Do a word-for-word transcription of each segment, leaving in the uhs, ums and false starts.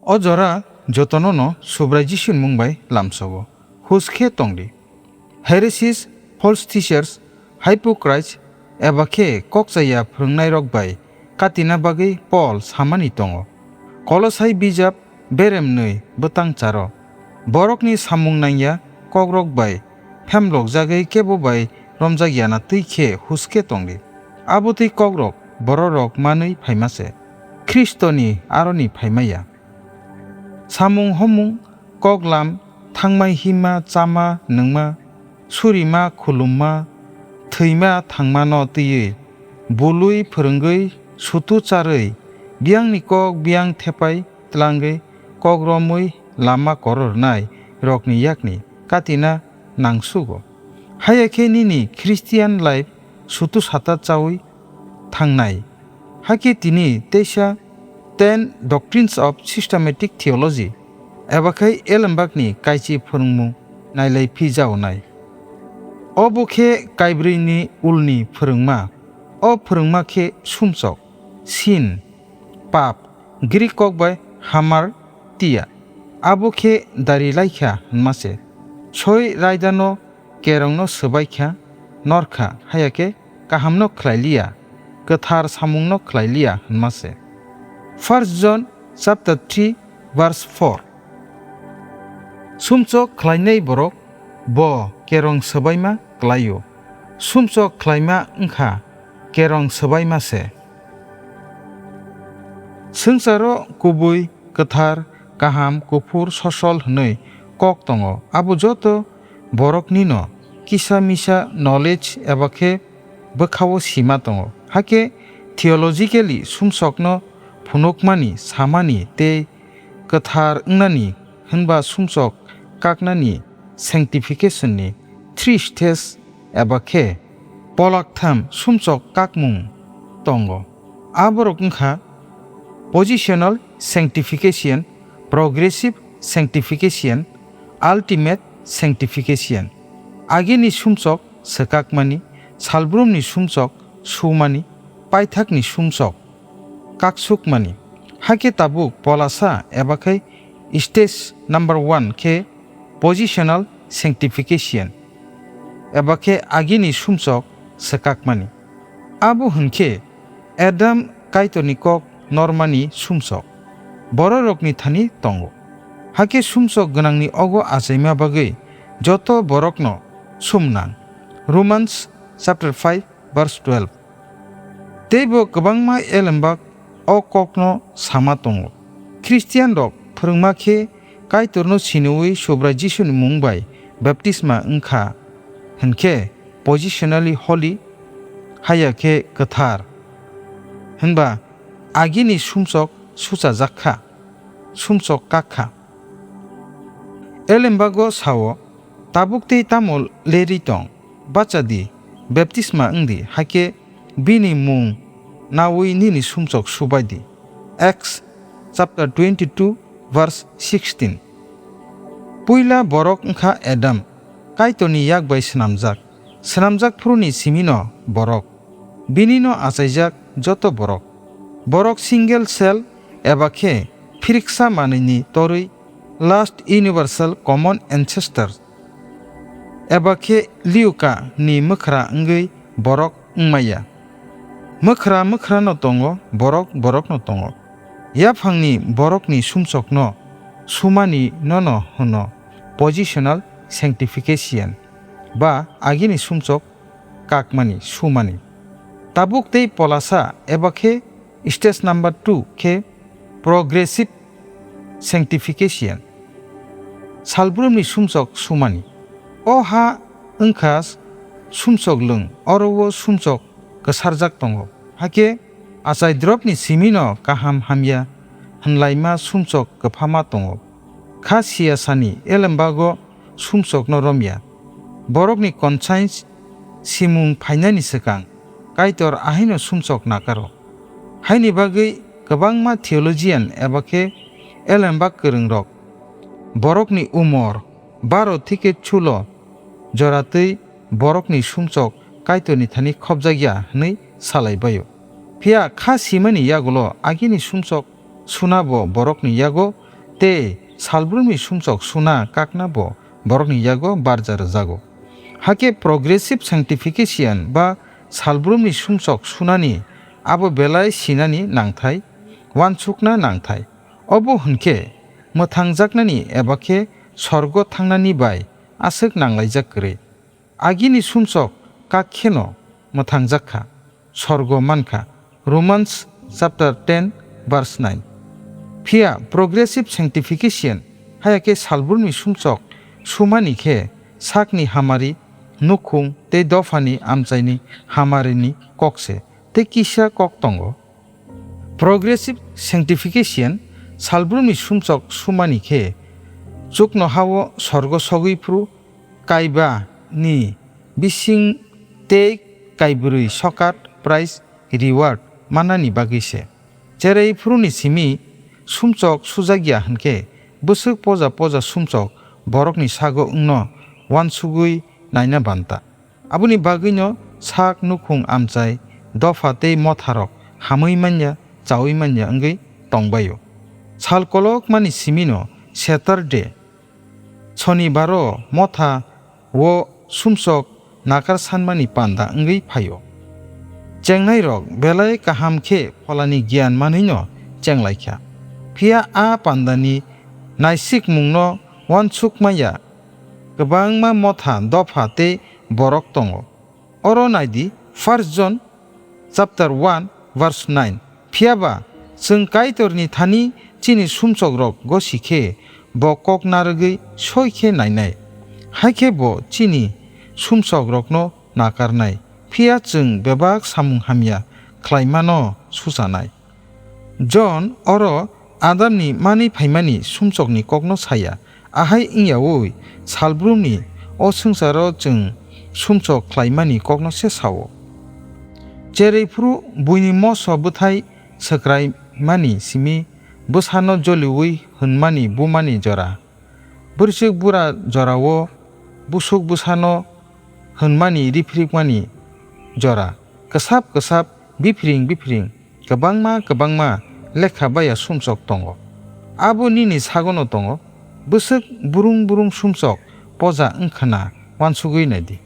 O jora jotono no Subrai Jisuni mung bai lamsogo. Hus khe tong di. Heresies, false teachers, hypocrites, eba khe kok chaya phwrwngnairok bai katina bagwi Pol samani tongo. Kolosai bijap berem nwi bwtang charo. Borokni samung nangya kokrok bai phemlokjagwi kebo bai romjak ya na twi khe hus khe tong di. Abo twi kokrok bororok manwi phaima se. Khristoni aroni phaima ya. Samung homung, koklam, thangma hima, chama nwngma, surima khulumma, thwima thangmano twiwi, bului phwrwngwi, sutu charwi, biyangni kok biyang thepai tlangwi, kok romwi lama korornai rokni yakni katina nangsugo. Haya khe nini Christian life sutu sata chawi thangnai. Hakhe tini teisa Ten Doctrines of Systematic Theology eba khai Elembakni kaichi phwrwngmung nailai phi jaonai. Obo khe kaibrwini ulni phwrwngma. O phwrwngma khe sumsok, sin, pap, Greek kok bai hamartia. Abo khe dari laikha hwnma se. Soi raidano kerongno swbaikha, norkha, haya khe kahamno khlai liya, kwthar samungno khlai liya hwnma se. First John chapter three verse four. Sumsok khlainai borok bo kerong swbaima klaio. Sumsok khlaima wngkha kerong swbaima se. Swngcharo kubui, kwthar, kaham, kuphur, sosol hwnwi kok tongo. Abo joto boroknino kisa misa knowledge eba khe bwkhao sima tongo. Hakhe theologically sumsokno phunukmani, samani tei kwthar wngnani hwnba sumsok kaknani sanctification ni three stage eba khe polaktham sumsok kakmung tongo. Aborok wngkha positional sanctification, progressive sanctification, ultimate sanctification. Agini sumsok swkakmani, salbrumni sumsok sumani, paithakni sumsok kaksukmani. Hakhe tabuk polasa eba khe stage number one khe positional sanctification, eba khe agini sumsok swkakmani. Abo hwn khe Adam Kaitorni kok normani sumsok bororokni thani tongo. Hakhe sumsok gwnangni ogo achaima bagwi joto borokno sumnang. Romans chapter five verse twelve. Teibo kwbangma elembak o kokno sama tongo. Khristianrok phwrwngma khe Kaitorno siniui Subrai Jisuni mung bai baptisma wngkha hwn khe positionally holy, haya khe kwthar. Hwnba agini sumsok suchajak kha, sumsok kak kha. Elembago sao, tabuk tei tamo lerwi tong? Bacha di, baptisma wng di, hakhe bini mung naui nini sumsok subai di. Acts chapter twenty-two verse sixteen. Puila borok wngkha Adam, Kaitorni yak bai swnamjak. Swnamjak phuruni simino borok. Binino achaijak joto borok. Borok single cell eba khe phiriksa manwini torwi last universal common ancestor eba khe liuka ni mwkhra wngwi borok wngmaya. Mwkhra mwkhrano tongo, borok borokno tongo. Yaphangni borokni sumsokno sumani nono hwno positional sanctification ba agini sumsok kakmani, sumani. Tabuk tei polasa eba khe stage number two khe progressive sanctification, salbrumni sumsok sumani. O ha wngkha sumsok lwng, oro o sumsok kwsarjak tongo. Hakhe achai dropni simino kaham hamya hwnlaima sumsok kwphama tongo. Kha siyasani elembago sumsokno romya. Borokni conscience simung phainani swkang Kaitor ahaino sumsok nakaro. Haini bagwi kwbangma theologian eba khe elembak kwrwngrok borokni umor baro thike chulo joratwi borokni sumsok Kaitorni thani khopjakya hwnwi salai baio. Phiya kha simani yagulo agini sumsok suna bo borokni yago Tei salbrumni sumsok suna kakna bo borokni yago barja rwjago. Hakhe progressive sanctification ba salbrumni sumsok sunani abo belai sinani nangthai, uansukna nangthai. Obo hwnkhe mwthangjaknani eba khe sorgo thangnani bai aswk nanglaijak kwrwi. Agini sumsok kak kheno mwthangjak kha, sorgo man kha, Romans chapter ten verse nine. Phiya progressive sanctification, haya khe salbrumni sumsok sumani khe sakni hamari, nukhung tei dophani amchaini hamarini kok se, tei kisa kok tongo. Progressive sanctification, salbrumni sumsok sumani khe chuknoha-o sorgo sogwi phuru kaiba ni bising tei kaibrwi sokat prize reward mannani bagwi se. Cherwi phuruni simi sumsok sujak ya hwnkhe bwswk poja poja sumsok borokni sago wngno uansugwi naina banta. Aboni bagwino sak nukhung amchai dopha tei motharok hamwi manya, chaui manya wngwi tongbaio. Sal kolokmani simino Saturday, Sonibaro motha o sumsok nakar sanmani panda wngwi phaio. Chengnairok belai kaham khe pholani giyan manwino chenglaikha. Phiya a pandani naisikmungno uansuk manya kwbangma motha, dopha tei borok tongo. Oro naidi, First John chapter one verse nine. Phiyaba chwng Kaitorni thani chini sumsokrok gosi khe bo kok narwgwi soi khe nainai. Hai khe bo chini sumsokrokno nakarnai, phiya chwng bebak samung hamya khlaimano suchanai. John oro Adamni manwi phaimani sumsokni kokno saya, ahai wngyaui salbrumni o swngcharo chwng sumsok khlaimani kokno se sao. Cherwi phuru buini moso bwthai swkraimani simi bwsano joliui hwnmani bumani jora. Bwrwichwk bura jorao busuk bwsano hwnmani riphirikmani jora, kwsap kwsap, biphring biphring, kwbangma kwbangma lekha baya sumsok tongo. Abo nini sagono tongo, bwswk burung burung sumsok poja wngkhwna uansugwi naidi.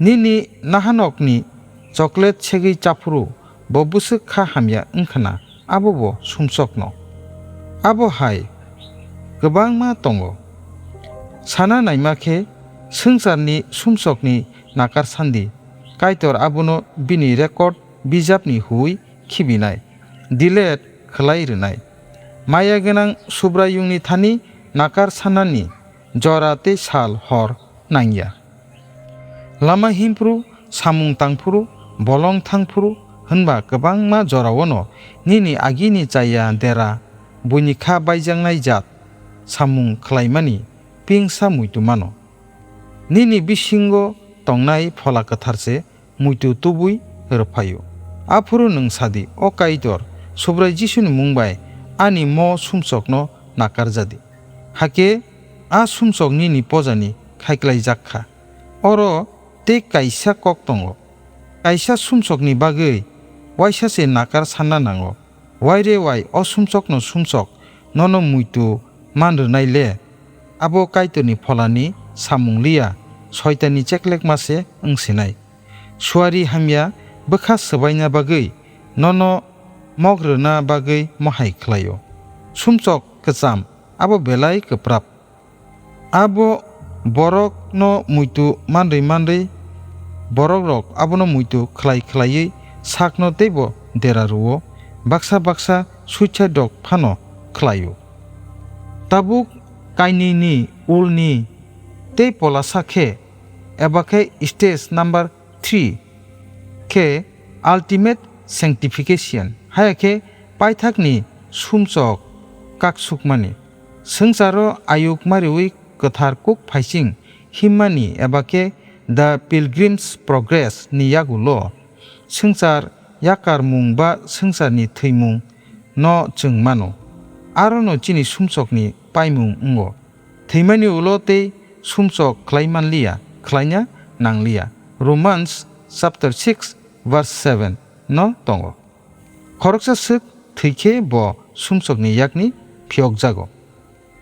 Nini nahanokni chocolate segwi chaphuru bo bwswk kha hamya wngkhwna, abo bo sumsokno. Abo hai kwbangma tongo. Sana naima khe, swngcharni sumsokni nakar sandi, Kaitor abono bini record bijapni hui khibinai, delete khlai rwnai. Maya gwnang Subraiyungni thani nakar sanani jora tei sal hor nangya. Lama himphuru, samung tangphuru, bolong thangphuru hwnba kwbangma joraono nini agini chaya dera, buini kha baijaknai jat samung khlaimani pingsa muitu mano. Nini bisingo tongnai Phola Kwthar se muitu tubui rwphaio. Aphuru nwng sadi, O Kaitor, Subrai Jisuni mung bai ani mo sumsokno nakar jadi. Hakhe a sumsok nini pojani khaiklaijak kha. Oro tei kaisa kok tongo. Kaisa sumsokni bagwi waisa se nakar sanna nango. Wai re wai o sumsokno sumsok nono muitu man rwnai le? Abo Kaitorni Pholani samung liya, Soitanni cheklekma se wng sinai. Suari hamya bwkha swbaina bagwi nono mok rwna bagwi mohai khlaio. Sumsok kwcham abo belai kwprap. Abo borokno muitu manrwi manrwi, borokrok abono muitu khlai khlaiwi sakno teibo dera rwo, baksa baksa suicide rok phano khlaio. Tabuk kainwini ulni tei polasa khe, eba khe stage number three khe ultimate sanctification, haya khe paithakni sumsok kaksukmani. Swngcharo ayuk mariui kwthar kuk phaising himmani eba khe The Pilgrim's Progress ni yagulo swngchar yakarmung ba swngcharni thwimung no chwng mano. Arono chini sumsokni paimung wngo. Thwimani ulo tei sumsok khlai manliya, khlaina nangliya. Romans chapter six verse seven no tongo. Khoroksa swk thwikhe bo sumsokni yakni phiyokjago.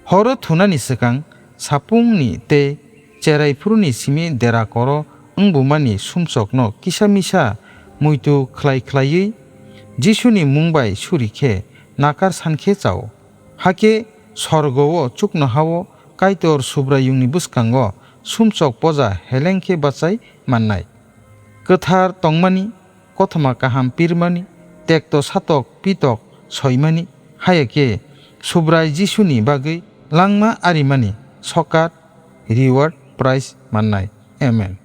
Horo thunani swkang sapungni tei cherai phuruni simi dera koro wngbumani sumsokno kisa misa muitu khlai khlaiwi Jisuni mung bai suri khe nakar san khe chao. Hakhe sorgo-o chuknoha-o Kaitor Subraiyungni bwskango sumsok poja heleng khe bachai mannai. Kwthar tongmani, kothoma kaham pirmani, tekto satok pitok soimani, haya khe Subrai Jisuni bagwi langma arimani sokat reward prize mannai. Amen.